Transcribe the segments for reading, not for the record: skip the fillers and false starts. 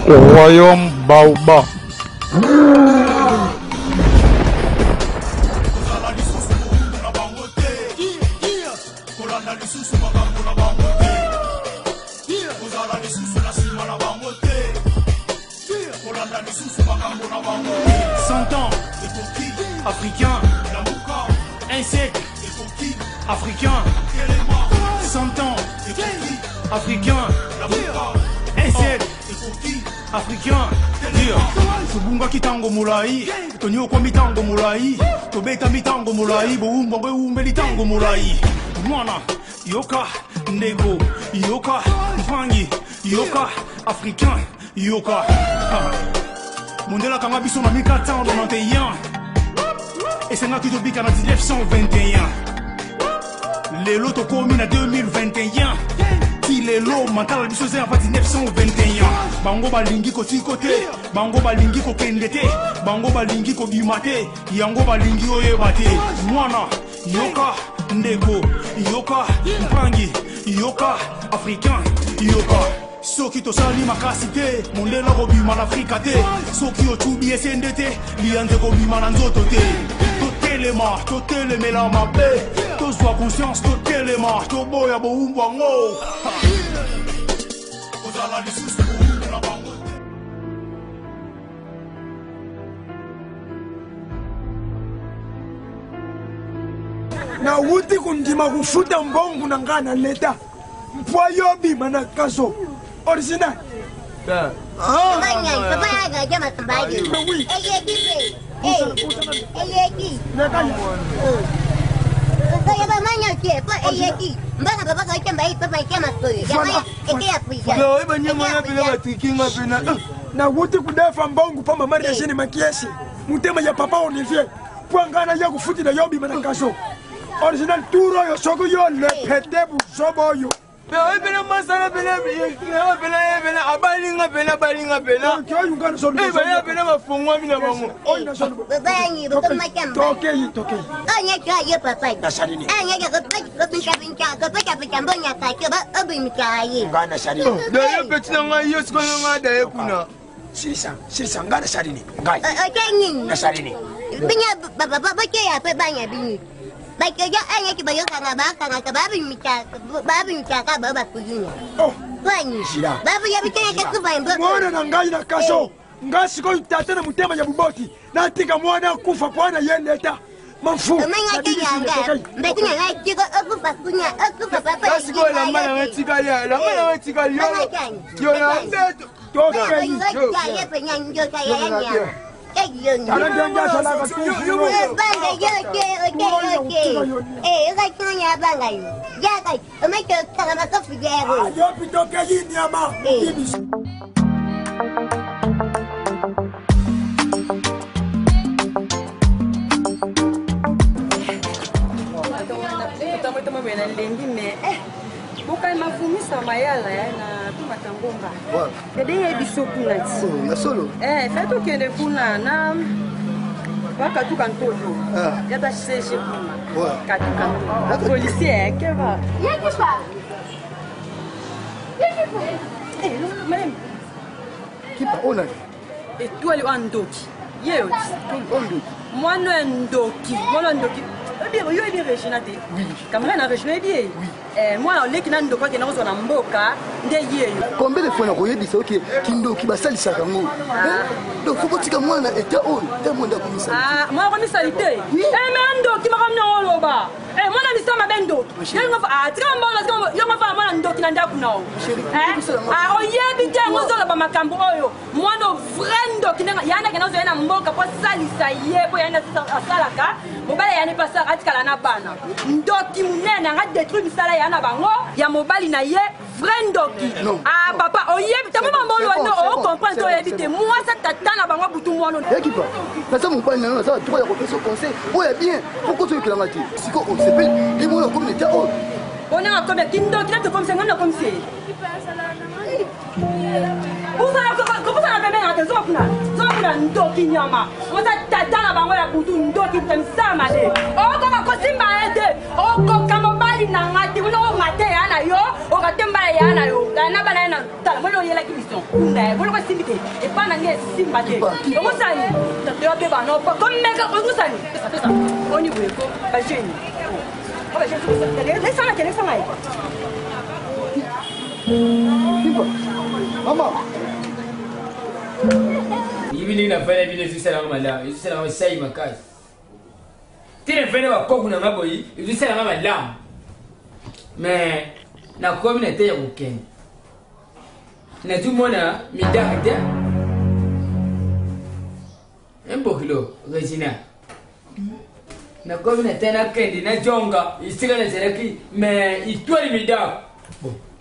Royaume Baoba. Ans, africain, un siècle, africain, 100 ans, africain, un siècle, africain. Tobungaki ntango molai, tonyokwami ntango molai, tobetami ntango molai, bowumbu yango ewumbeli ntango molai. Mwana yoka, ndeko yoka, mpangi yoka, africain yoka. Mondele akanga biso na 1491, esengaki tobika na 1921, lelo tokomi na 2021. Ti lelo mantala na biso eza ya pa 1921. Bango balingi kotiko te, bango balingi kokende te, bango balingi kobima te, yango balingi oyeba te. Mwana yoka, ndeko yoka, mpangi yoka, africain yoka. Soki tosali makasi te, mondele akobima na Afrika te. Soki otubi esende te, liyanze kobima na nzoto te. Totelema, totelemela mabe, tozwa conscience, totelema, toboya bowumbu yango. Kozala lisusu bowumbu na bango te. Nawuti kondima kofuta mbongo na ngai na leta mpo yo obima na kaso original. Nawuti kudefa mbongo mpo mama Regine Makiesi, motema ya papa Olivier, mpo ngai naya kofutela yo obima na kaso original. Tour oyo soki yo lepete buzoba oyo. Oyo pena masala pena pena ye pena abalinga pena abalinga pena baya pena bafongwami na bango. Tokei, tokei. Daye peti na ngai yo sikoyo ngai daye kuna. Silisa, silisa. Ngai nasali nini? Ngai nasali nini? Bakoja anyaki bayokanga bakangaka babimikaka bao bakuyinya babuya biteyeke kuva imbo. Mwana na ngai na kaso, ngai sikoyo tata na motema ya boboti, natika mwana akufa mpo ana ye leta mafu. Sikoyo elamba nanga etikali, elamba nanga etikali yo na mbeto. Tokei. Tala ndenge azalaka. Yopi, tokei nyama. Nalembi me bokalema vumisa mayala na tumata ngomba ede ye biso kuna ti. Ya solo. Fe tokende kuna na bakatuka ntoto yata cg kuna katuka ntoto policier keba. Yakipa. Kipa oyo nani? Étoile oyo ndoki ye yo ti mwana ya ndoki, mwana ya ndoki. Yo oyebi Regina te? Camarade na Regina, oyebi ye? Mwana oleki na ndoki akenda kozwa na mboka nde ye yo. Combien de fois nakoyebisa oke kindoki basalisaka yango? Donc faut kotika mwana na état oyo te, mwanda akomisa. Mwana akomisali te me ndoki makambo nango oloba. Mwana misala mabe, ndoki. Tika mbona yongo fa mwana ndoki na ndako na oyebi te yango ozoloba makambo oyo. Mwana vrai ndoki ndenge yana akenda kozwa ye na mboka mpo asalisa ye, mpo yani asalaka mobali yani mpe asalaka atikala na bana. Ndoki monene anga détruire misala ya na bango ya mobali na ye, vrai ndoki. Ah papa, oyebi tango mambo oyo ocomprendre te, oyebi te mwasi tata na bango butu mwana. Ekipa naza mobali na yo, naza droit ya kopesa conseil oyo ya bien po kozoyokelanga te. Siko osepeli ye mona okomi na état oyo. Onanga komi kindoki na tokomisa ngai nakomisi ye. Kopusana pembeni na te, zoka kuna, zoka kuna, ndoki nyama oza tata na bango ya butu, ndoki ta misala mabe. Okoka kosimba ye te, okoka mobali. Ngai na nga te kuna ongate ya na yo okate mbala ya na yo na bana ya na tala molo oyelaki biso kunda ya boloko esimbi te epa na ngai esimba te okosani tata yo abeba no komeka okosani pesa pesa oni boye ko bajeune bajeune lesanga te lesanga ye. Mama. Yibi ndenge nafanda bino ezosalanga malamu, ezosalanga sai makasi. Ti nafanda bakoku na nga boyi ezosalanga malamu, mais nakomi na te ya kokende, nazomona midaka te. Embokilo Regina, nakomi na te nakende najonga esika nazalaki, mais itwali midaka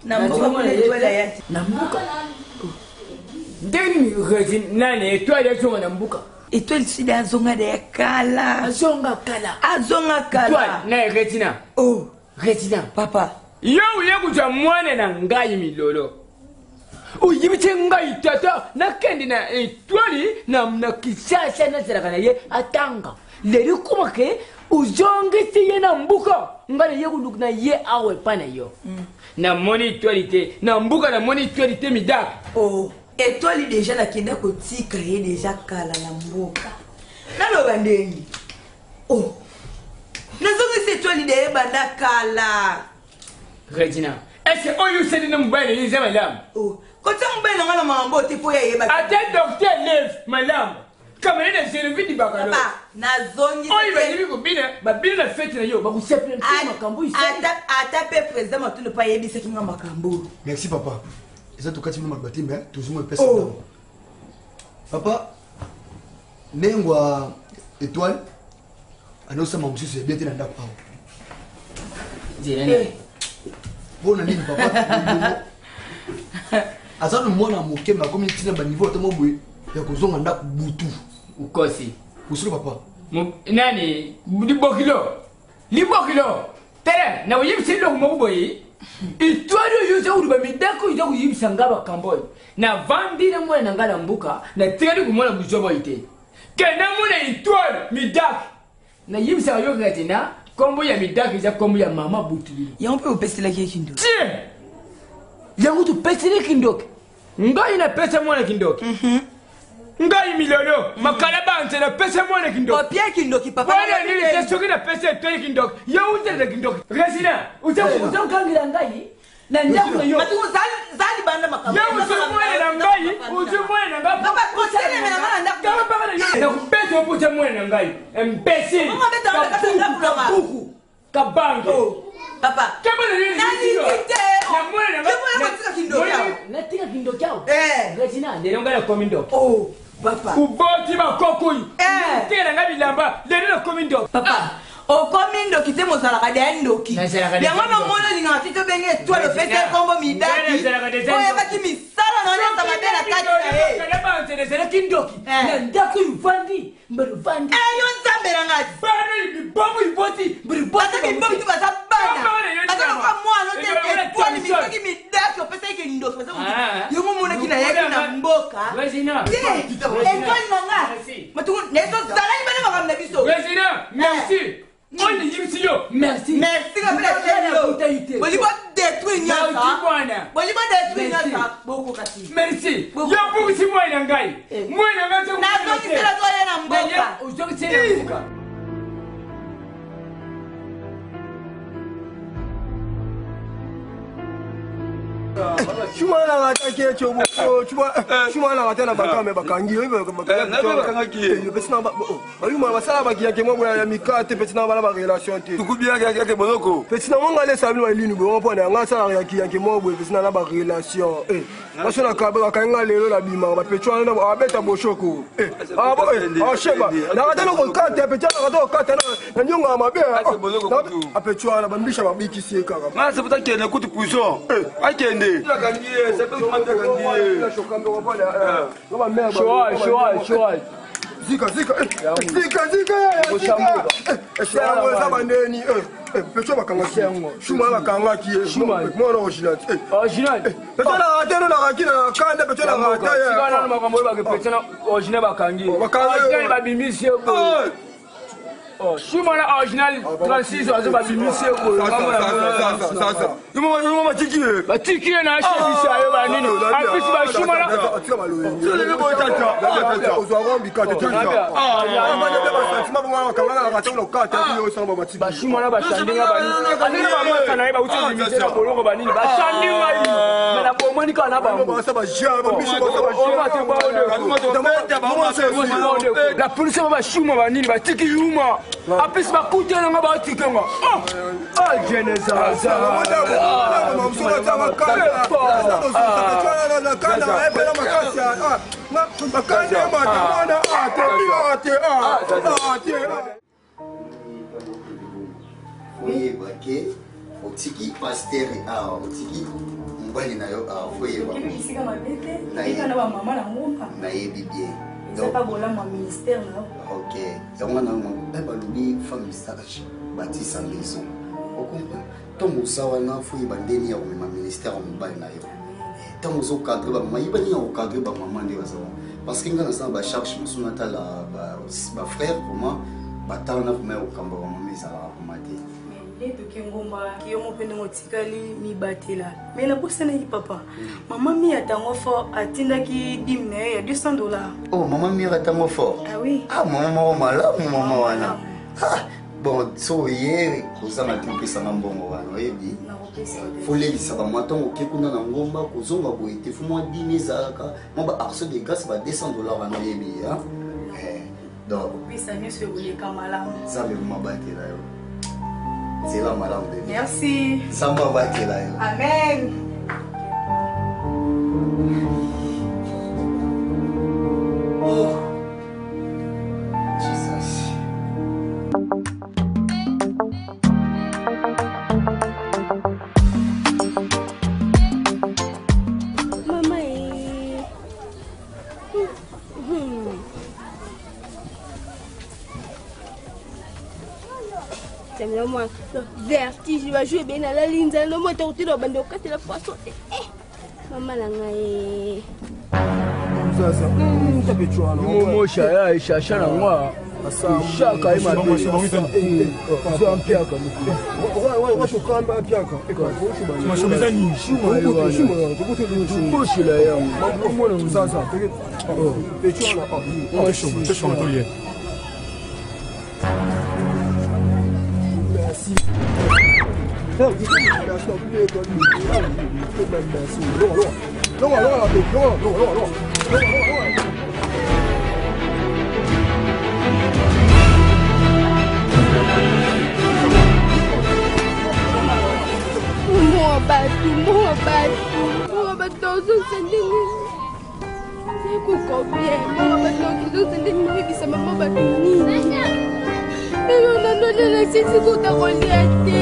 na mboka kuna etoile aya te. Na mboka ndenge nini Regina nani etoile azonga na mboka? Etoile sud azonga deya kala. Azonga kala. Azonga kala. Etoile na Regina. Oh. Regina. Papa. Yo oye kozwa mwana na ngai milolo. Oyebisi ngai tata nakende na etoile na Kinshasa nazalaka na ye atanga. Lelo ekoma ke ozongisi ye na mboka, ngai naye koluka na ye awa epai na yo. Namoni etoile te na mboka, namoni etoile te midaka. Oh, etoile deja nakenda kotika ye deja kala na mboka. Naloba ndenge. Oh. Nazongisi etoile de ebanda kala. Regina, est-ce que oyo osali na mobali na yo eza malamu? Oh, kotia mobali na ngai na makambo te mpo ye ayebaki. Ata docteur Lev malamu. Camarade na Genevieve Dibakalo. Papa, nazongisi Oyo bayebi kobina, babina na fete na yo, bakosepela mpe makambo oyo esali. Ata mpe président Matondo mpe ayebisaki nga makambo oyo. Merci papa. Eza tokati bino maloba te mais tozwi mwa epesa Oh. ndambo. Papa, ndengwa étoile anosama mosusu ya bien te na ndako awa. Nzela. Mpo na nini papa? Aza no mwana moke mais akomi ntina ba niveau ata mwa boye ya kozonga ndako butu. Ukosi. Osolo papa. Nani libokilo. Libokilo. Tala, na koyebisa eloko moko boye. Etoile oyo oza koloba midako oyo oza koyebisa nga makambo oyo. Navandi na mwana na nga na mboka, natikali komona buzoba oyo te. Ke namona etoile midako. Nayebisaka yo kaka te na kombo ya midako eza kombo ya mama Butulilo. Yango mpe opeselaki ye kindoki. Tie! Yango topeselaki kindoki. Ngai napesa mwana kindoki. Ngai milolo makala banze napesa mwana kindoki. Opia kindoki papa. Wana nini te soki napesa etoile kindoki. Yo uteleka kindoki. Regina, uza kokangela ngai na ndako na yo. Matuku zali banda makambo. Yo uzi mwana na ngai, uzi mwana na ngai. Papa, kotelemela nga na ndako. Kaka paka na yo. Nakubeta opusa mwana na ngai. Imbécile. Mama beta nga na kati ya ndako na nga. Kabuku. Kabange. Oh, papa. Kama na nini? Nalingi te. Na mwana na ngai. Yo mwana kotika kindoki awa. Natika kindoki awa. Eh. Regina, lelo ngai nakomi ndoki. Oh, papa. Uboti bakoko oyo. Eh. Tela ngai bilamba, lelo nakomi ndoki. Papa, okomi ndoki te, mozalaka deya ndoki. Nazalaka deya Yango ndoki. nomoni olingaka ti tobenge etoile, opesa Regina, kombo midaki. ngai nazalaka deja ndoki. Oyebaki misala na wana ezaka te na kati na ye. Kala ezalaki ndoki. Eh. Na ndako ovandi, mbala ovandi. Eh, yo nzambe na ngai. Bana bibongo iboti, mbala iboti. Baza bibongo te, baza bana. Bana na yo Baza nzambe. lokola mwana te, Ezalaka na etoile Thompson. misoki midaki opesaki kindoki. Baza Ah. yango omonaki nayaki na mboka. Regina. Te, etoile na nga. Merci. Matuku, ezozalaki bana makambo na biso. Regina, merci. Oyo nayebisi yo, merci. Merci kapela Nakuta telo. Boli bo détruire nyonso. Nauti bwana. Boli bo détruire Merci. nyonso. Bokoka ti. Merci. Bokoka. Yo bukisi mwana na ngai. Eh. Mwana na ngai Nazongisela to ye na mboka. Ozongisela na mboka. Chuma na ngata ke chobo chuma chuma na ngata na bakame bakangi yo bakangaki ye. Pesi na ba bayuma basala bakiyake mwa ya mikate pesi na bana ba relation te. Tukubi yake yake boloko. Pesi na mwanga lesa bino elini boye mpo na nga asala ya kiyanke mwa boye pesi na na ba relation eh baso na kabe bakangi nga lelo na bima bapetwa wana abeta boshoko eh abo eh asheba na kata na kokata peti na kata kokata na nyonga ya mabe apetwa wana bambisha babikisi ye kaka. Nga seputa kende kutu prison. Akende. Akangi ye, seputa akangi ye. Shoa, shoa, shoa. Zika, zika, zika, zika, zika. Yango eza bandeni pecho bakangaki shuma bakangaki ye mwana original. Original. Pecho na rate no nakaki na kanda pecho na rate. Sika nano makambo oyo bakepesa na original bakangi. Bakangi. Original babimisi ye boye. Shuma na original 36 azo babimisi ye koyobatiki ye batiki ye na ashebisa yo banini apisi bashuma na bashuma na bashandinga banini andenge bamata na ye bauti obimise na boloko banini bashandi ngai me na bomoni kaka na bango la polisi ba bashuma banini batiki yuma apesi bakutelanga batikenga Oyeba ke otiki pasteur awa, otiki mobali na yo awa, foyeba bisika mabe te, tika na bamama na ngomba. Nayebi bien. Eza pa bolamu ya ministère na yo. Ok, yango wana mpe balobi femme sage batisa maison, ocomprendre? Ntango oza wana, foyeba ndeni ya komema ministère ya mobali na yo. Ntango ozocadre bamama, yeba nini ya kocadre bamama nde baza wana, parce que ngai naza na bacharge mosusu, natala bafrère vraiment batala na vraiment ya kokamba bamama ezalaka vraiment te. Nde toke ngomba, yo mo mpe ndenge otikali mibatela. Me nabosanaki, papa, mama mi atango fort atindaki dime na ye ya 200 $. Oh, mama Mira ntango fort. Ah oui. Ah, mama moko malamu, mama wana. Ah, bon, so oye kozanga te, opesanga mbongo wana, oyebi folelisa bamwa ntango oke kuna na ngomba, kozonga boye te, fo mwa dime ezalaka mwa ba action de grâce, ba 200 $ wana, oyebi. Donc kopesa nyonso ekoleka malamu. Nzambe mama abatela yo, nzela malamu, bebe. Merci. Nzambe abatela yo. Amen. Oh. Jesus. Mama e. Jamila mwana vertige bajou ebele, nalali nzala nomo etokotila obanda okatela poisson te. Eh, mama na ngai. Momosha ya eshasha na ngwa eshaka ye mabe za mpiaka. Boshela yango. Mbongo bato, mbongo bato, mbongo bato, ozongisa ndenge ekokobie. Mbongo bato ozongisa ndenge, oyebisa mama bato nini? Elo nandolela sisi kuta kolia te.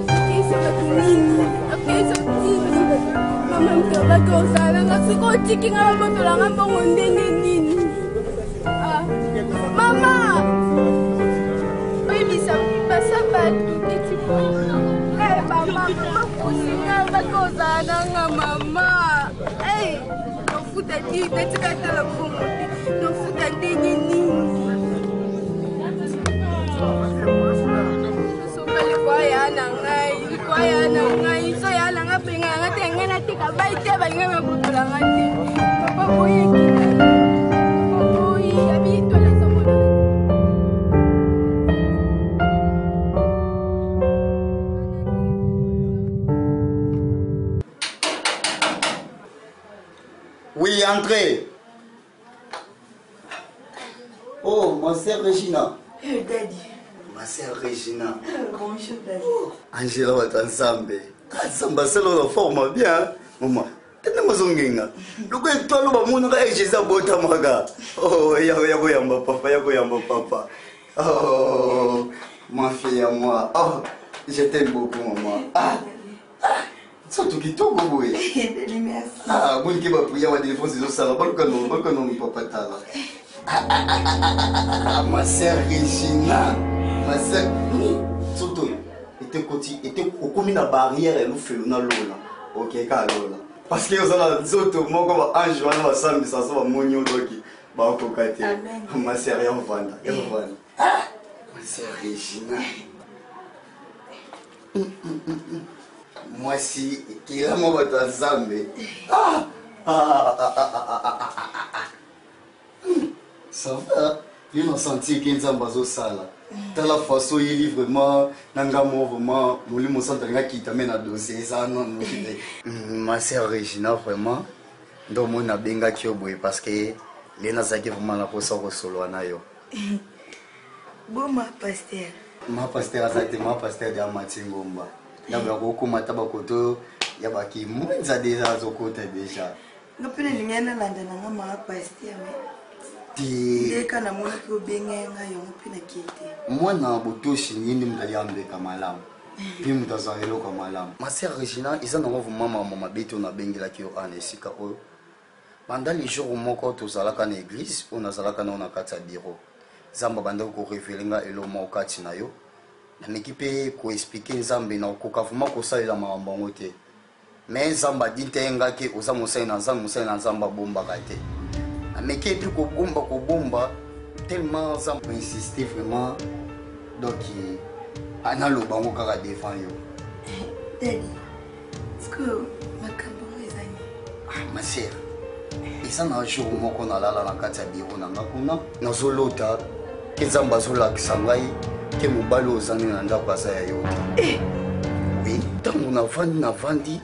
Akeyisa bato nini? Akeyisa nini? Mama mtobaki ozalanga, soki otiki nga babotolanga mbongo ndenge nini? Ah, mama oyebisa basa bato neti mama bakosinga bakozala nanga mama nofuta ti natika tala mbongo te, nofuta ndenge nini? Somba likwa ya na ngai, likwa ya na ngai, so ya na ngai benga na ngai te, ngai nateka bai te, balingai babotola ngai te. Papa boyeki, papa boyi abitola eza mona. Oui, entrez. Oh, ma sœur Regina. Hey, Daddy. Ma sœur Regina. Bonjour, Daddy. Angela bato ya Nzambe. Ah, Nzambe asala oyo forme bien. Mama, tende mazongenga. Loko étoile bamonaka e Jésus abotamaka. Oh, ya ya koyamba papa, ya koyamba papa. Oh, ma fille à moi. Oh, je t'aime beaucoup, maman. Ah, ah, nzoto kitoko boye. Daddy, merci. Ah, bonike baprière ba défense ezosala, baluka no, baluka no papa tala. Ah, ah, ah, ah, ah, ah, ma sœur Regina, ma sœur nzoto ete koti ete okomi na barrière ya lufelo na lola, okeka lola parce que oza na nzoto moko, ba ange wana basambisa so bamoni yo doki. Bakoka te. Ma sœur ya ovanda, ya ovanda. Ma sœur Regina. Mwasi ekelama bato ya Nzambe. Ah! Ah, ah, ah, ah, ah, ah, ah. Ça va? Yo na sentir ke Nzambe azosala. Tala façon oyeli vraiment na nga moko vraiment molimo santu alinga kita me na dossier eza nanu te. Ma sœur Regina vraiment nde omoni nabengaki yo boye parce que le nazalaki vraiment na posa kosolola na yo. Boma pasteur. Ma pasteur aza te, ma pasteur de amati ngomba. Ndako ya kokoma ata bakoto ya bakimwenza deja azokota deja. Nga mpe nalingai nalanda na nga maa pasteur me te ndeka namonaki obengai nga yango mpe nakei te. Mwana botosi ye nde moto ayambeka malamu mpe moto azwaka eloko ya malamu. Ma sœur Regina, eza nango vraiment makambo mabe te oyo nabengelaki yo awa na esika oyo. Banda le jour moko tozalaka na eglise oyo nazalaka nao na kati ya bureau, Nzambe abandaki ko reveler nga eloko moko kati na yo. Nameki mpe ko expliquer Nzambe, nakokoka vraiment kosalela makambo yango te. Mais Nzambe adinteye nga ke oza mosali na Nzambe, mosali na Nzambe abombaka te. Nameki epi kobomba kobomba tellement Nzambe insiste vraiment donc analoba yango kaka devant yo. Daddy, sikoyo makambo yango eza nini? Ah, ma sœur, eza na jour moko nalala na kati ya biro na nga kuna nazolota ke Nzambe azolakisa ngai ke mobali oyo oza nde na ndako aza ya yo te. Eh! Oui, ntango navandi navandi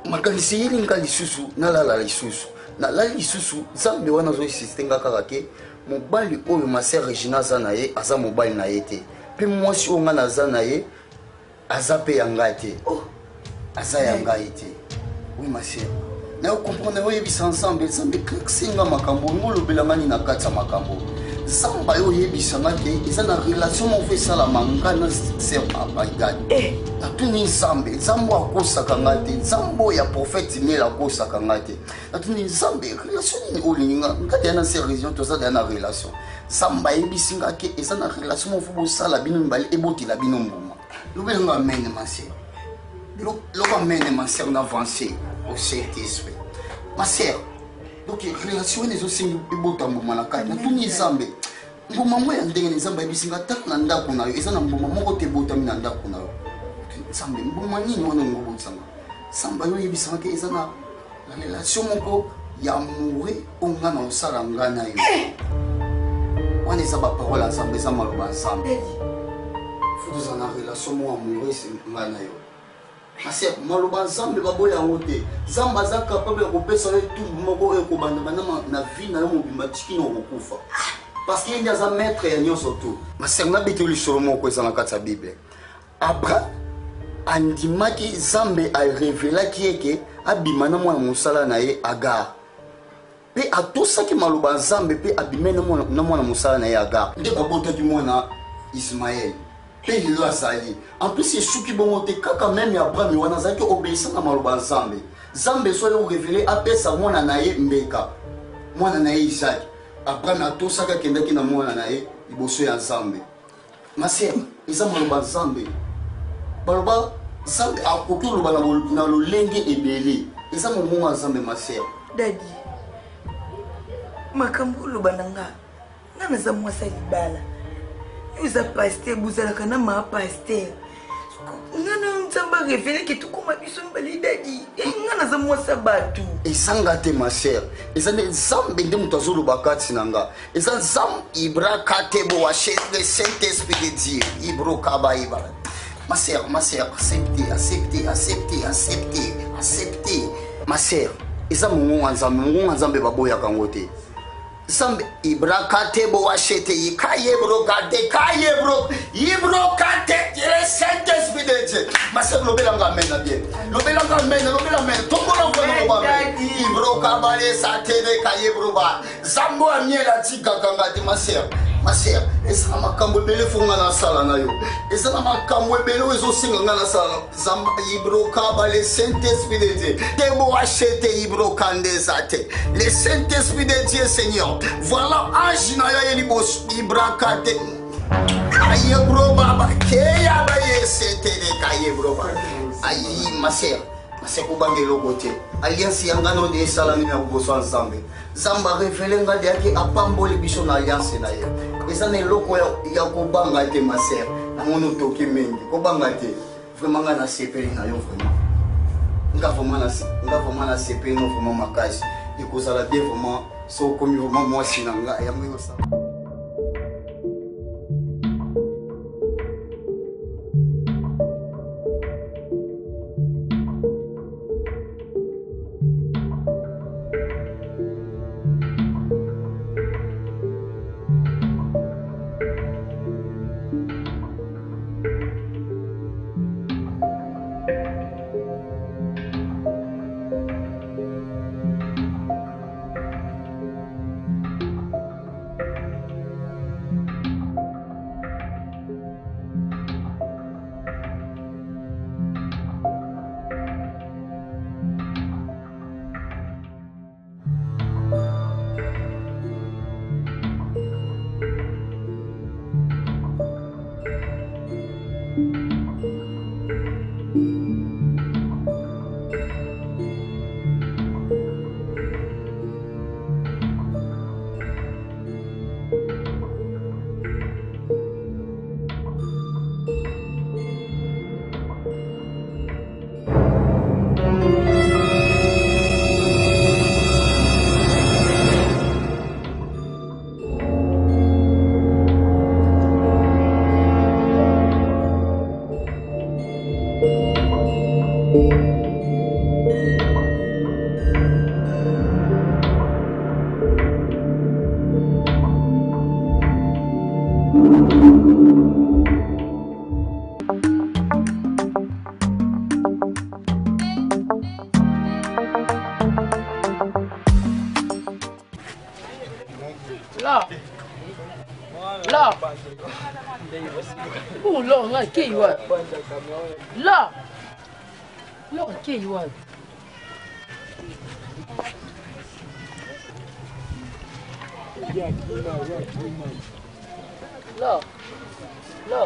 makanisi eyeli nga lisusu nalala lisusu nalali lisusu Nzambe wana azoinsiste nga kaka ke mobali oyo ma sœur Regina aza na ye aza mobali na ye te mpe mwasi oyo nga naza na ye aza mpe ya ngai te. Oh. Aza ya ngai te. Oui ma sœur, nayo comprendre oyebisa nzambe nzambe éclairci nga makambo olingi olobela nga nini na kati ya makambo nzambe ayo oyebisa nga te eza na relation moko esalama nga na sœur abaigani eh. Natuni nzambe, nzambe oyo akosaka nga te, nzambe oyo ya prophète miel akosaka nga te. Natuni nzambe, relation nini olingi nga nga deya na sœur région toza deya na relation. Nzambe ayebisi nga ke eza na relation moko bosala bino mibale ebotela bino mbuma. Lobela nga amen ma sœur. Loba amen ma sœur na avance au Saint-Esprit. Ma sœur, donc relation wana ezosengi ebota mbuma na kati. Natuni nzambe mbuma yango ya ndenge nini? Nzambe ayebisi nga tala na ndako na yo eza na mbuma moko te ebotami na ndako na yo. Nzambe mbuma nini wana olingi obotisanga? Nzambe ayo oyebisanga te eza na relation moko ya amoureux oyo nga na osala nga na yo. Wana eza baparole ya Nzambe, eza maloba ya Nzambe. Fo tozala na relation moko amoureuse nga na yo. Kasi maloba Nzambe baboya yango te. Nzambe aza capable ya kopesa yo etumbu moko oyo ekobanda banda na vie na yo mobimba tiki na okokufa. Parce que ye nde aza maître ya nyonso tout. Maseng nabeti yo lisolo moko eza na kati ya Bible. Abraham andimaki Nzambe arevelaki ye ke abima na mwana mosala na ye Agar. Mpe atosaki maloba ya Nzambe mpe abimaki na mwana mosala na ye Agar. Nde babotaki mwana Ismael. Mpe lelo azali. En plus esuki bongo te, kaka meme Abraham wana azalaki obeissant na maloba ya Nzambe. Nzambe so aye korevele apesa mwana na ye mbeka, mwana na ye Isaac. Abraham atosaki akendaki na mwana na ye liboso ya Nzambe. Ma sœur, eza maloba Nzambe. Baloba Nzambe akoki oloba na lolenge ebele. Eza mongongo ya Nzambe ma sœur. Daddy, makambo oloba na nga, nga naza mwasi ya libala. Yo oza pasteur, bozalaka na ma pasteur. Nga na Nzambe arevele ke tokoma biso mibale daddy. Eh, nga naza mwasi ya bato. Ezanga te ma sœur. Eza nde Nzambe nde moto azoloba kati na nga. Eza Nzambe ibra katebo wa le Saint-Esprit de Dieu. Ibro kaba iba. Ma sœur, ma sœur, acceptez, acceptez, acceptez, acceptez, acceptez. Ma sœur, eza mongongo ya Nzambe, mongongo ya Nzambe baboyaka yango te. Nzambe ibra katebo wa shete ikayebro kate kayebro ibro kate le Saint-Esprit de Dieu. Ma sœur, lobela nga amen na bien. Lobela nga amen, lobela amen. Tombola mwana loba amen. Ibro kabale satele kayebro ba. Zambo ya miel atikaka nga te ma sœur. Ma sœur, eza na makambo ebele fo nga nasala na yo. Eza na makambo ebele oyo ezosenga nga nasala. Zamba ibroka le Saint-Esprit de Dieu. Tebo achete ibroka ndeza te. Le Saint-Esprit de Dieu Seigneur. Voilà ange na yo aye liboso ibraka te. Aye bro baba keya ba yesetele kaye bro ba. Ayi ma sœur. Nase kobanga eloko te. Alliance ya nga no de esalami na liboso ya Nzambe. Nzambe arevele nga de ake apamboli biso na alliance na ye. Eza na eloko ya, ya kobanga te ma sœur. Namoni otoki mingi. Kobanga te. Vraiment nga nasepeli na yo vraiment. Nga vraiment na nga vraiment nasepeli no vraiment makasi. Ekozala bien vraiment so okomi vraiment mwasi na nga yango ekosala. La. La. Oh, la, nga akei wapi? La. La akei wapi? La. La.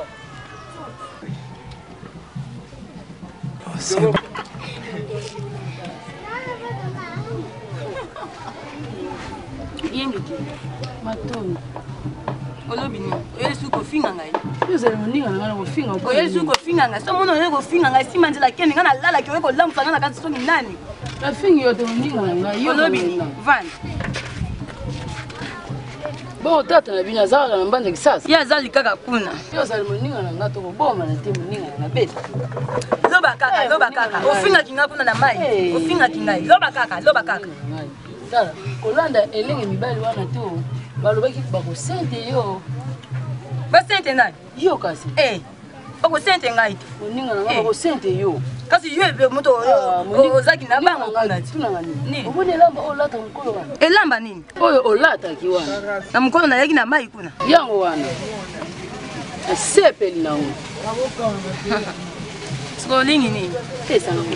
Yengeke. Matondo. Olobi nini? Oyeli suki kofinga ngai. Ozali moninga na ngai na kofinga. Oyeli suki kofinga ngai. So mona oye kofinga ngai nsima nzela kende ngai nalalaki oye kolamusa ngai na kati soki nani. Nafingi yo te moninga na ngai. Olobi nini? Vanda. Bongo tata na bino aza kaka na mbanza kisasa? Ye azali kaka kuna. Yo ozali moninga na ngai tokobomana te moninga na ngai beta. Loba kaka, eh, loba kaka. Ofingaki ngai kuna na mai. Eh. Ofingaki ngai. Loba kaka, loba kaka. Tala, kolanda elenge mibali wana te balobaki bakosente yo. Basente nani? Yo kasi. Eh. Bakosente ngai te. Moninga na ngai bakosente yo. Kasi yo ebe moto ah, ozaki na bango kuna ti. Nini? Omoni elamba oyo olata mokolo wana? Elamba nini? Oyo olataki wana. Na mokolo nayaki na mai kuna. Yango wana. Nasepeli nango. Sikoyo olingi nini? Pesa nango.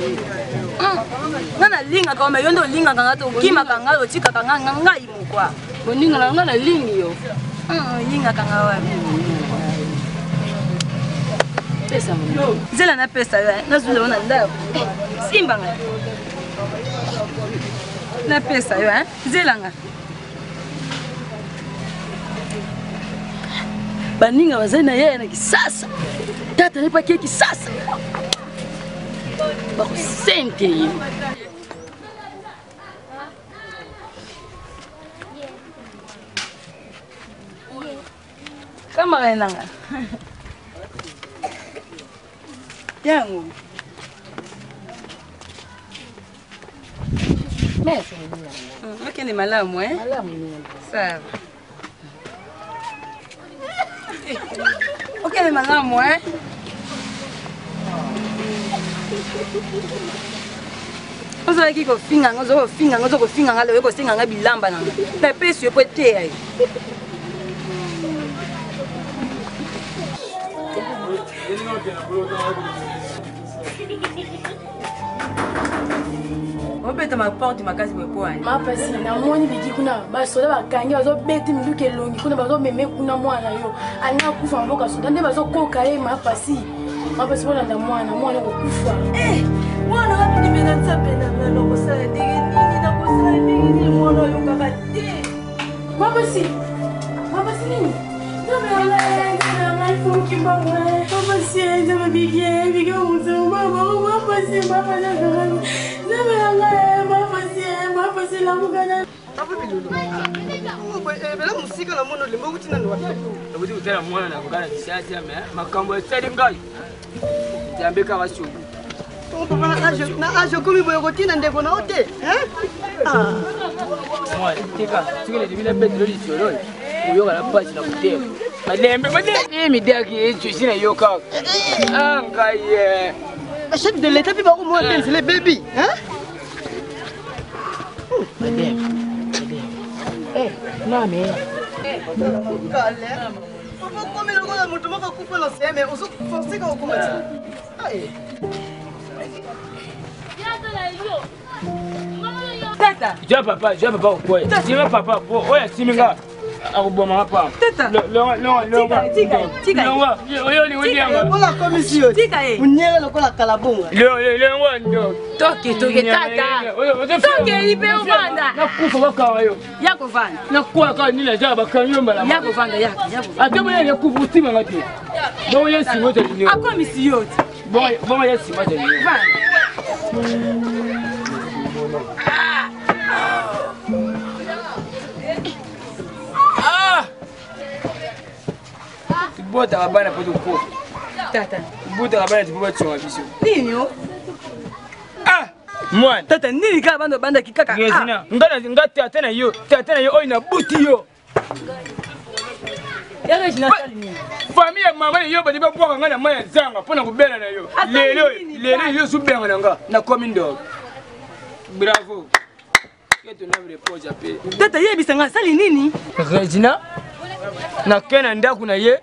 Nga nalingaka me yo nde olingaka nga te okimaka nga otikaka nga nga ngai mokwa. Boninga na nga nalingi yo. Olingaka nga wapi? Pesa nzela napesa yo nazula yo na ndako simba nga napesa yo nzela nga baninga bazali na yaya na kisasa tata nepaki ye kisasa bakosente ye. Kamara nanga. Yango. Merci. Okende malamu eh? Malamu. Sawa. Okende malamu eh? Ozalaki kofinga nga, oza kofinga nga, oza kofinga nga, oye kosenga nga bilamba na nga. Napesi yo po eteya yo. Obeta maporte makasi boye po ani? Mapasi namoni biki kuna basoda bakangi bazobeti minduki elongi kuna bazomeme kuna mwana yo alingi akufa mboka soda nde bazokoka ye mapasi mapasi bolanda mwana mwana kokufa. Eh, Mwana wapi mpe na nzambe na ngai nakosala ndenge nini nakosala ndenge nini mwana oyokaka te mapasi mapasi nini nzambe na ngai nzambe na ngai fonki mbango mapasi nzambe bike bike moto mama mapasi mapasi nzambe na ngai mapasi mapasi lamuka na Papa Bilolo. Ebele mosika na moni olemba okuti nani wapi? Nakuti kotala mwana na ngai na kisasa me makambo esali ngai nzambe kaka soki papa na age okomi boye kotina ndeko na yo te mwana tika soki nalimi nabetelo lisolo oyoka na mpasi na motema malembe malembe midaki ejusi na yo kaka ngai chef de l'état mpe bakomona te nzela ebebi Madame, madame. Eh, nani? Kale. Papa komi lokola moto moko akufa na seme, ozo forcer ka okoma ti. Tata. Ja papa, ja papa okoye. Sima papa po oya simi nga. Akoboma nga pa. Tata. Longa longa longa. Tika tika. Longa. Oyo ni oyo nga. Lokola komisi yo. Tika ye. Munyele lokola kalabonga. Longa longa ndo. Toke toke tata. Toke ipe ovanda. Nakufa bakanga yo. Ya kovanda. Nakuwa kaka nini aza bakangi yo mbala. Ya kovanda ya. Ya kovanda. Ata boye ya kufa otima nga te. Bongo ya sima ozali nini? Akomisi yo te. Bongo ya sima ozali nini? Vanda. Ah! Tobotaka bana mpo tokofa. Tata. Tobotaka bana te mpo batonga biso. Nini yo? Ah! Mwana. Tata nini kaka banda obandaki kaka. Regina, nga nga tata na yo, tata na yo oyo nabuti yo. Ya Regina asali nini? Famille ya mama na yo bali babwaka nga na mai ya zanga mpo na kobela na yo. Lelo lelo yo ozobenga na nga nakomi ndoki. Bravo. Tata yebisa nga asali nini? Regina nake na ndako na ye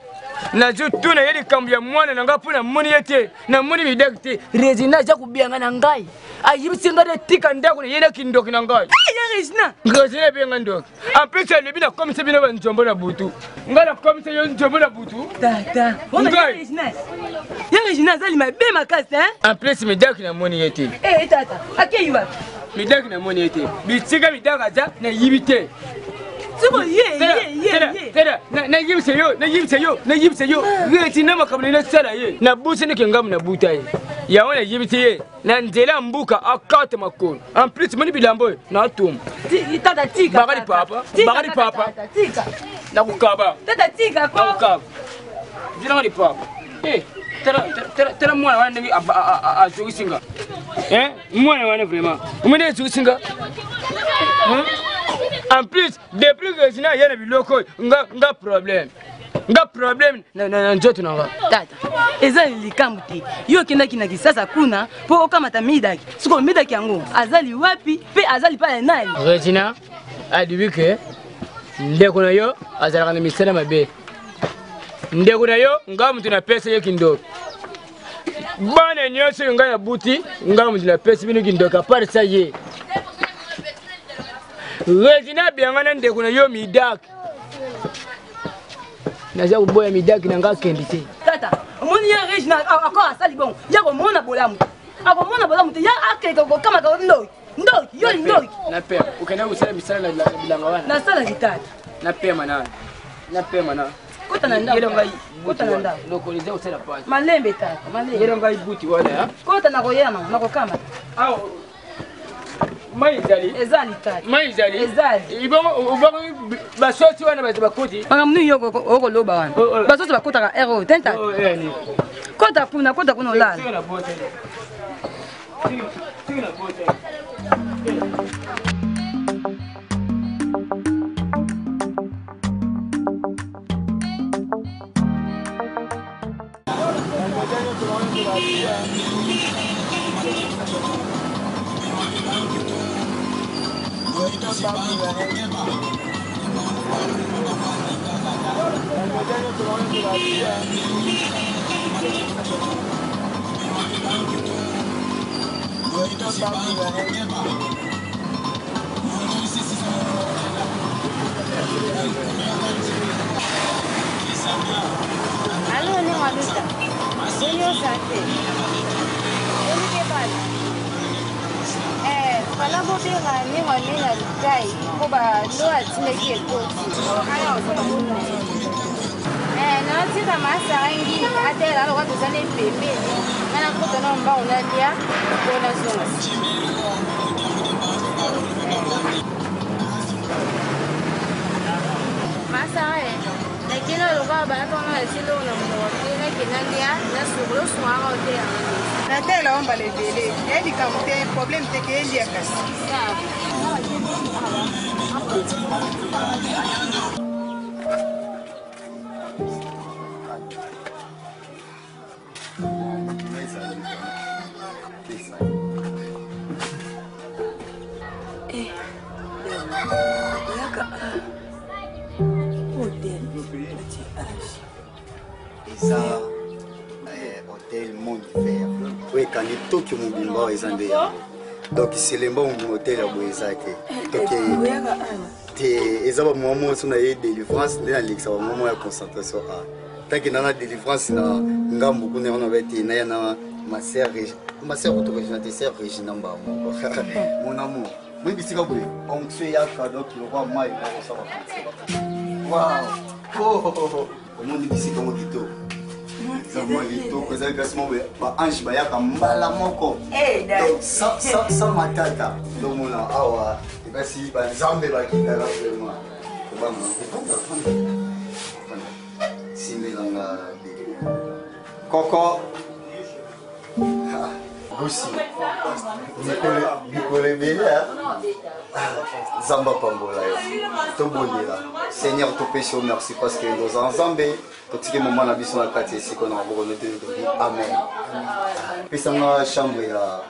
nazotuna ye likambo ya mwana na ngai mpo namoni ye te namoni midaki te regina aza kobenga na ngai ayebisi ngai natika ndako na ye na kindoki na ngai regina regina ebenga ndoki en plus alobi nakomisa bino banzombo na butu ngai nakomisa yo nzombo na butu tata ye regina azali mabe makasi en plus midaki namoni ye te eh, tata akei wapi midaki namoni ye te bitika midaki aza nayibi te nayibisa yo nayibisa yo nayibisa yo retina makambo nini nasala ye nabusi ndeke ngambo nabuta ye yango nayibisi ye na nzela ya mbuka akate makolo en plus moni bilamba oyo natumba bakali papa bakali papa nakokaba nakokaba zinanga lipapa eh, tala mwana wana ndenge azokisi nga eh, mwana wana vraiment omoni azokisi nga en plus depuis que zina ye na biloko oyo nga problème nga problème na nzoto na nga tata eza likambo te yo okendaki na kisasa kuna mpo okamata midaki sikoyo midaki yango azali wapi mpe azali pa ya nani regina alobi ke ndeko na yo azalaka na misala mabe ndeko na yo ngai moto napesa ye kindoki bana nyonso oyo ngai nabuti ngai moto napesi bino kindoki apart sa ye regina abianga na ndeko na yo midaki naza koboya midaki na ngai akendi te tata omoni ye regina akor asali bongo ye akomona bolamu akomona bolamu te ye akeka kokamaka ndoki ndoki yo ndoki napema okenda kosala misala na bilanga wana nasalaki tata napema nanu napema nanu kota na ndako kota na ndako lokolo eza kosala pasi malembe tata malembe yela ngai buti wana kota na koyama nakokamata awa mai ezali ezali tata mai ezali ezali ibongo basoti wana bato bakoti makambo nini yo okoloba wana basoti bakotaka ere oyo te tata kota kuna kota kuna olala Allô, ne maluta. Boni oza te. Boni ke bana. Fala bobenga ndenge amena likai mpo balo atindaki ekoti. Eh, natika masara ngi atela lokola toza na pembeni nga nakota na mbango nalia mpo nazonga. Masara eh, nakenda lokola balaka nga natindi oyo na monoko te, nakenda lia nasukola osungaka ote yango. Natela yo mbala ebele ye likambo te, problème te, ke elia kasi. Eh, oyaka hotel batie age. Eza hotel Monde Vert oyo ekangi Tokyo mobimba, oyo eza nde yango. Donc Selemba mobimba, hotel ya boye eza te. Tokei Oyaka awa te, eza bamoma moso na ye délivrance nde nalekisa bamoma ya concentration a tanke na délivrance na ngambo kuna. Yango nabe te, naya na ma sœur, ma sœur kutu Regina te, sœur Regina mbaa moko, mon amour. Moi bisika boye onction eyaka, donc lokwa mai nakosala wow. Oh, omoni bisika ngo kitoko, eza mwa kitoko, ezali place moko baange bayaka mbala moko. Donc sans matata, ndomona awa ebasi banzambe bakitaka vraiment. Kobanga, simbelanga koko Gusi, mikolo ebele. Nzambe apambola yo. Tobondela. Seigneur, topesi yo merci parce que oza Nzambe. Totiki mama na biso na kati ya esika na maboko no te, tobi amen. Pesanga chambre ya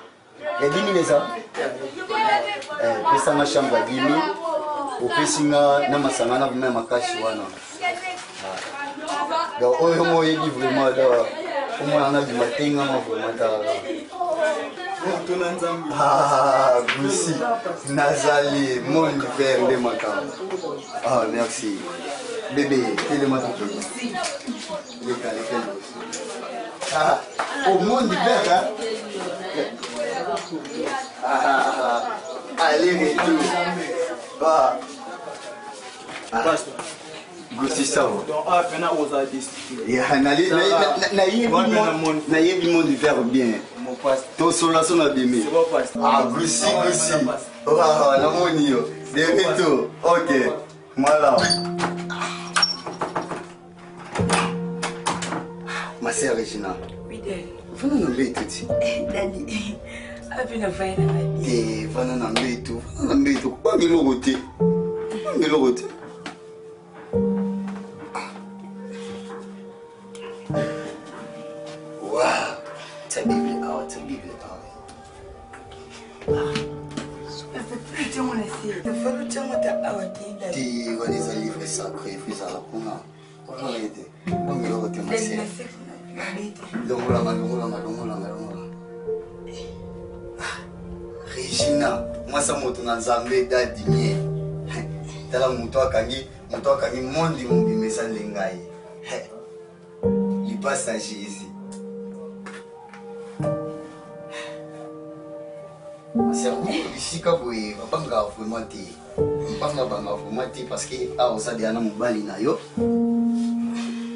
10 000, eza pesanga chambre ya 10 000. Opesi nga na masanga na vraimen makasi wana. Donc oyo mo oyebi vraiment, donc omwana na bima te, ngama vraiment talaka. Ah, Gusi, nazali monde vert nde makambo. Ah, merci bébé. Telema, tokende. Leka, leka liboso. Ah, au monde vert, hein? Ah, allez retour. Ah. Gusi, ça va? Donc ah, pena oza destitué. Ya, nayebi monde vert bien. Tosola so na bimi. Ah, Gusi, Gusi. Wow, namoni yo. De retour. Ok. Voilà. Ma sœur Regina. Oui, Daddy. Vana na mbeto ti. Daddy, ape na vai na ngai. Te, vana na mbeto, vana na mbeto. Kobanga eloko te. Kobanga eloko te. Wow. Tia Bible awa, tia Bible awa. Tiango na se nafali otiango ata awa te, Daddy. Te, wana eza livre sacré, faut ezala kuna. Kobanga ye te. Kobanga eloko te, ma Daddy, sœur. na se kuna mabe te. Longolanga, longolanga, longolanga, longolanga. Regina, mwasi ya moto na Nzambe, dadimie. Tala moto akangi, moto akangi mondi mobimba, eza nde ngai. Lipasa ya Jésus. Bisika boye babangaka vraiment te, babangabanga vraiment te, parce que awa oza deya na mobali na yo.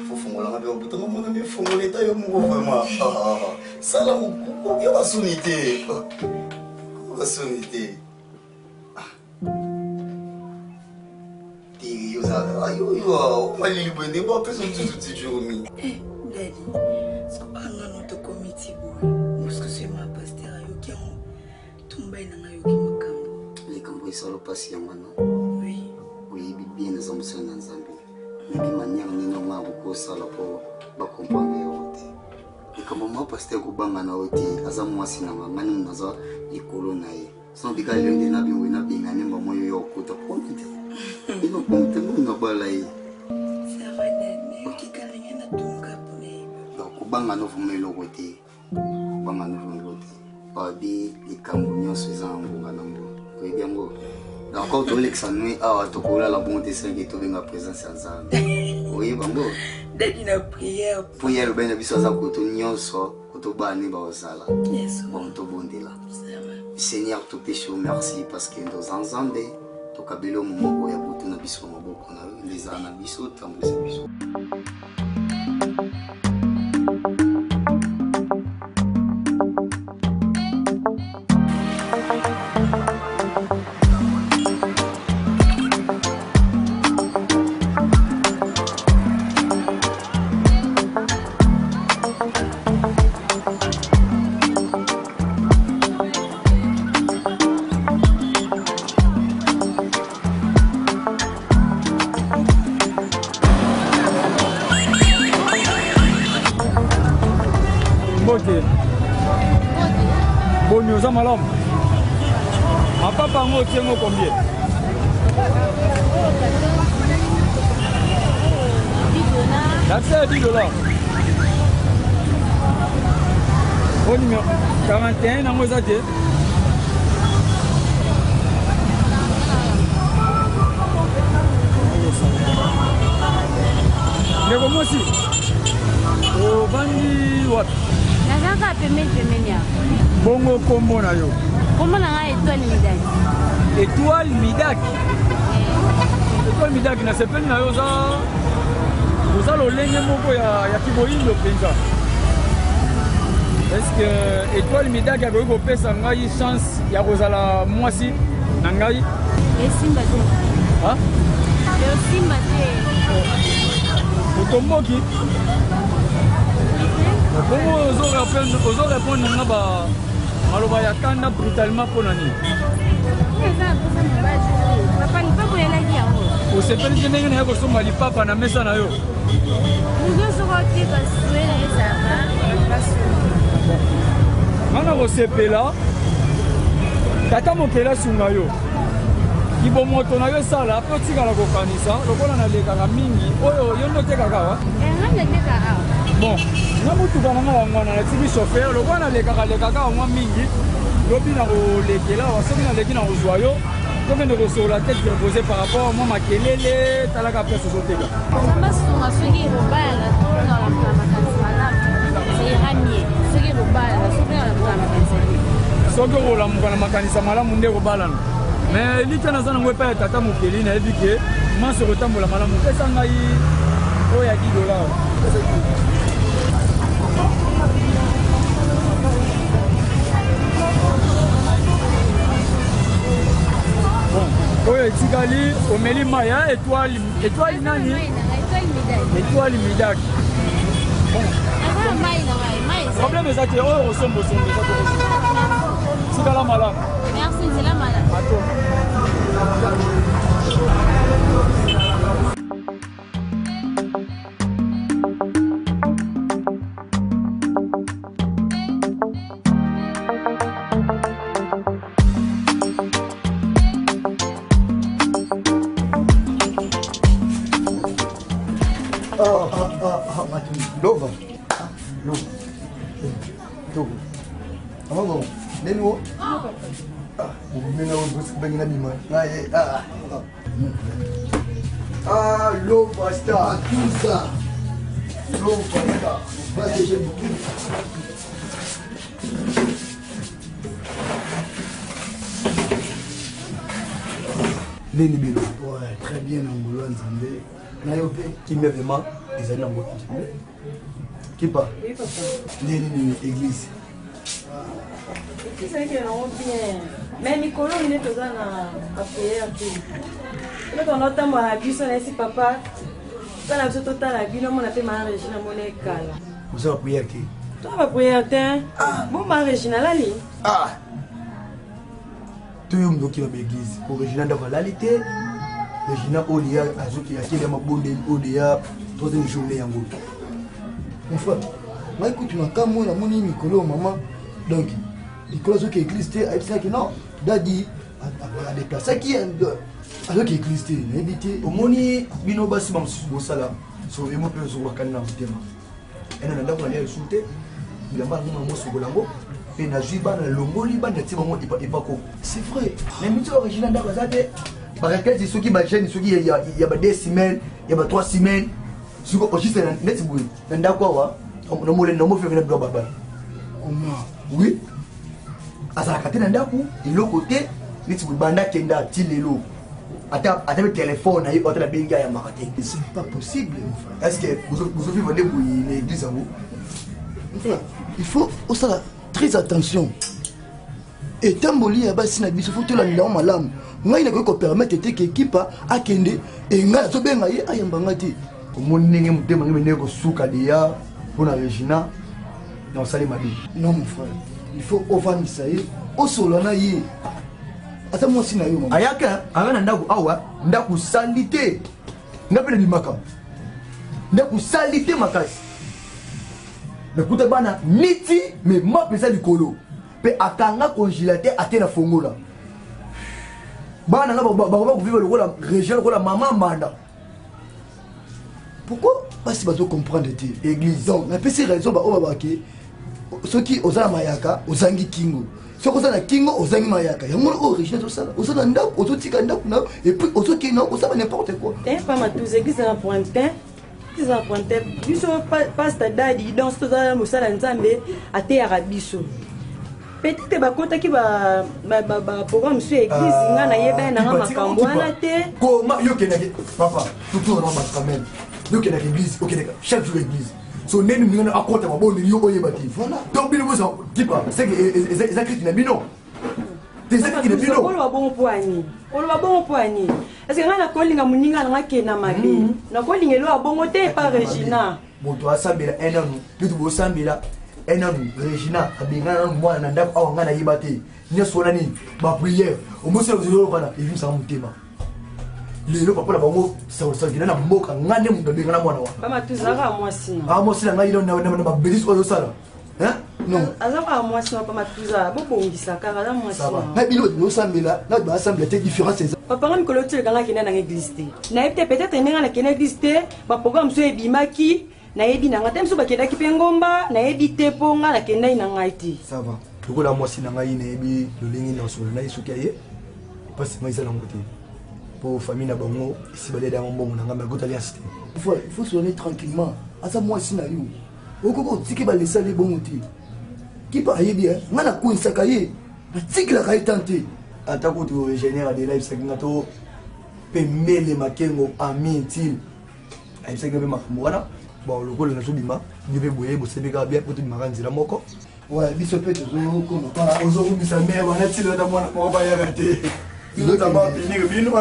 Fofongolanga mpe babutongo, mona mifongola eta yo moko vraiment. Sala yo basuni te, basuni te te. Yo ozalaka ayoyo omalili boye nde bapesa mosusu ti jour mingi. Daddy, siko angano tokomi ti boye, mosusu ema pasteur ayoki yango, tumbai na ngai ayoki makambo. Likambo esala mpasi yango wana. Oui. Oyebi bien naza mosala na Nzambe, nayebi manière nini yango ya kokosala mpo bacomprendre yango te. Likambo mwa pasteur, kobanga na yo te, aza mwasi na nga, ngai nini naza likolo na ye. Sono bika lelo nde nabingo nabengani mbamo yo, yo okota komi te, ino komi te, mbongo nabala ye. Ça va, Daddy, nayoki kala ngai natunga mpona yeba. Donc kobanga no vraiment eloko te, kobanga no vraiment eloko te. Babi likambo nyonso eza na ngonga nango, oyebi yango. Donc tolekisa nui awa, tokolala bongo te sengi tobenga présence ya Nzambe, oyeba yango. Daddy, na prière. Mpo ye alobaki na biso aza koto nyonso, koto bana ne bakozala. Yes. Bon, tobondela. Ça va. Seigneur topesi yo merci parce que nde oza Nzambe, tokabeli yo momoko ya butu na biso na maboko na yo, nde ezala na biso, tambwisa biso. Mbote. Boni oza malamu? Mapapa yango otie yango combien? Lakisa ya 10 dollars. O numéro 41 yango eza te. Ndeko mwasi, ovandi wapi? Nazalaka pembeni pembeni awa. Bongo kombo na yo? Kombo na ngai Etoile Midaki. Etoile Midaki? Etoile Midaki, nasepeli na yo oza oza lolenge moko ya, ya kiboyindo mpenza. Est-ce que Etoile Midaki akoki kopesa ngai chance ya kozala mwasi na ngai? Esimba te. Ha? Esimba te. Otomboki? Bongo ozo répondre nga ba maloba ya kanda brutalement mpo na nini? Osepeli te ndenge naye kosomba lipapa na mesa na yo? Nga na kosepela tata mokeli asunga yo kibomoto na yo esala mpe otikala kokanisa lokola nalekaka mingi oyo yo nde otekaka awa bon nga motuka na nga yango wana natiki chauffeur lokola nalekaka lekaka awa mwa mingi lobi nakolekela awa soki naleki nakozwa yo tokende kosolola tete repose par rapport mwa makelele talaka place ozoteka Nzambe asunga soki ekobalana to na makanisi malamu ça ira mieux soki ekobalana soki na makanisi soki okolamuka na makanisi ya malamu nde ekobalana mais elikya naza nango epai ya tata mokeli nayebi ke manso ekotambola malamu pesa ngai oyo ya 10 dollar oyo etikali omeli mai ya etoile Etoile nani? Etoile Midak. Bon. Problème eza te oyo osomba osomba eza te. Tikala malamu. Merci, nzela malamu. Ato. Lova. Lova. Togo. Ama bon. Neni wo? Ah, mena wo bosi bangi na bima. Ah, ah. Ah, Lova star. Tout ça. Lova star. Va déjà beaucoup. Nini bino? Ouais, très bien na ngolu ya Nzambe. Na yo mpe kimia vraiment ezali na ngolu ya Nzambe. Kipa. Oui, papa. Nini nini église? Église ezalaki nango bien. Mais mikolo nde toza na ba prière te. Eloko yango otambola na biso na esi papa. Tala biso totala bino mona mpe maa Regina mona ekala. Oza ba prière te? Toza ba prière te. Bon maa Regina alali? Ah. To yo moto okima ba église. Po Regina ndako alali te. Regina oyo deya azoki akeli ya mabondeli oyo deya troisième journée yango. Mon frère, ngai kutu na kamwe namoni mikolo oyo mama donc likolo azoki église te ayebisaki non dadi adeplasaki azoki église te nayebi te omoni bino basi bamosusu bosala so emo mpe ozokakani na motema ena na ndako nalia lisusu te bilamba yango mama osokola yango mpe nazwi bana nalongoli bana natie bango epako c'est vrai na miti oyo regina ndako aza te bareklete soki bajeune soki ya ba deux semaines ya ba trois semaines soki ojiste neti boye na ndako awa namofeve na biloko babala comment oui. Azalaka te na ndako, eloko te, neti boye banda akenda ti lelo. Ata ata pe telefone na ye ata nabengi ayambaka te. C'est pas possible, mon frère. Est-ce que bozo vivre nde boye na église yango? Mon frère, il faut osala très attention. Etamboli ya basi na biso, faut tolandela yango malamu. Ngai nakoki kopermettre te ke Kipa akende e ngai nazobenga ye ayamba ngai te. Omoni ndenge motema ngai ndenge kosuka deya mpo na Regina na osali mabe. Non mon frère, il faut ovandisa ye, osolola na ye. Aza mwasi na yo mama. Ayaka anga na ndako awa, ndako sali te. Nga mpe nabimaka. Ndako sali te makasi. Nakuta bana niti me mapa eza likolo. Mpe akanga congélateur ate na fongola. Bana nga bakoma kovivre lokola Regina, lokola mama Mbanda. Pourquoi basi bazo comprendre te? Église. Donc napesi raison baoyo babake soki oza na mayaka ozangi kingo, soki oza na kingo ozangi mayaka. Yango oyo Regina azosala, oza na ndako, ozotika ndako na yo et puis ozokende na yo kosala n'importe quoi. Te pa matuza église na pointe, église na pointe biso pasteur Dadi, donc toza na mosala Nzambe ateyaka biso. Peut-être bakotaki ba programme mosusu ya église, nga nayebani nanga makambo wana te. Koma yo okendaki papa totour na bato quand même, yo okendaki église, okendaka chaque jour église, so ndeni moninga akota mabondeli yo oyeba te. Donc bino boza kipa seke eza kriti na bino te, eza kriti na bino. Oloba bongo mpo ani? Oloba bongo mpo ani? Est-ce que ngai nakolinga moninga nanga akenda mabe? Nakolinga elo ya bongo te epa Regina. Moto asambela un nanu neti bosambela un nanu, Regina abengana nanu mwana na ndako awa, ngai nayeba te. Nyonso wana nini? Bapriere omosi wana evimisaka motema. Lelo papa na bango sakina na mboka, ngai nde moto abengana mwana wana. Pama tuzalaka mwasi na Ah, mwasi na ngai na babelisi oyo ozosala. Hein? Non. Aza kaka mwasi na pama tuza, bobongisa kaka, aza mwasi na. Na bino bosambela na basambela te, différence eza. Papa nga mikolo otioleka nga akenda nanga église te, nayebi te, peut-être ndenge nakenda église te, baprogramme mosusu ebimaki, nayebi nanga te, mosusu bakendaki mpe ngomba, nayebi te, mpo nga nakendaki na ngai te. Ça va, lokola mwasi na ngai nayebi lolenge na solo na ye, soki aye mpasi ngai eza nango te, mpo famille na bango esi balia yango mbongo na ngai malgré alliance te. Il faut sonner tranquillement, aza mwasi na yo, okoki otiki balesali bongo te. Kipa ayebi ngai nakonisaka ye, natikelaka ye tan te. Ata kutu ingénieur Adela ayebisaki nga to pembele makengo ami intime ayebisaki nga mpe makambo wana. Bon, lokola nazobima, bino mpe boye bosebi kaka bien po tobimaka nzela moko. Ouais, biso mpe tozokoma pa ozokumisa mere wana tilo ata mwana moko bayaka te, tozotamba pinike bino.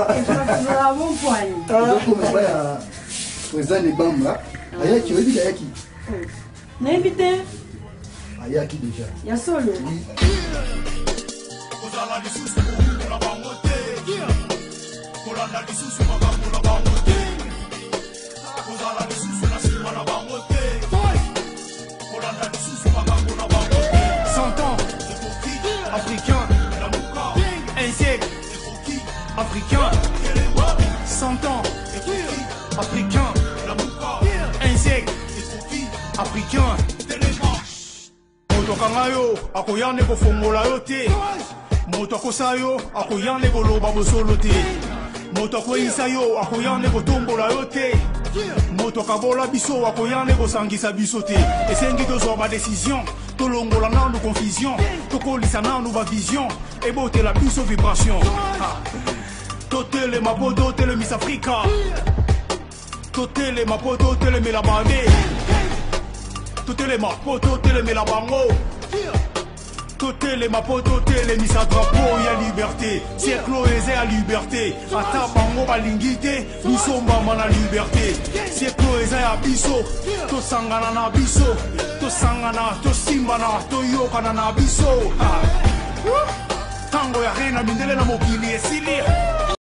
Tozokoma epai ya président Lebamba. Ayaki, oyebi ayaki? Nayebi te. Ayaki déjà. Ya solo. Kozala lisusu na bango te, kolanda lisusu makambo na bango te, kozala lisusu na nsima na bango te, kolanda lisusu makambo na bango te. 100 ans africain, un siècle africain, 100 ans africain, un siècle africain. Moto akanga yo akoya nde kofongola yo te, moto akosa yo akoya nde koloba bosolo te, moto akweyisa yo akoya nde kotombola yo te, moto akabola biso akoya nde kosangisa biso te. Esengi tozwa badesizio, tolongola nanu confusion, tokolisa nanu bavision, ebotela biso vibration. Totelema mpo totelemisa Afrika, totelema mpo totelemela mabe, totelema mpo totelemela bango, totelema mpo totelemisa drapeau ya liberté. Siècle oyo eza ya liberté, ata bango balingi te, biso mbamba na liberté. Siècle oyo eza ya biso, tosangana na biso, tosangana, tosimbana, toyokana na biso. Ntango ya reine mindele na mokili esili.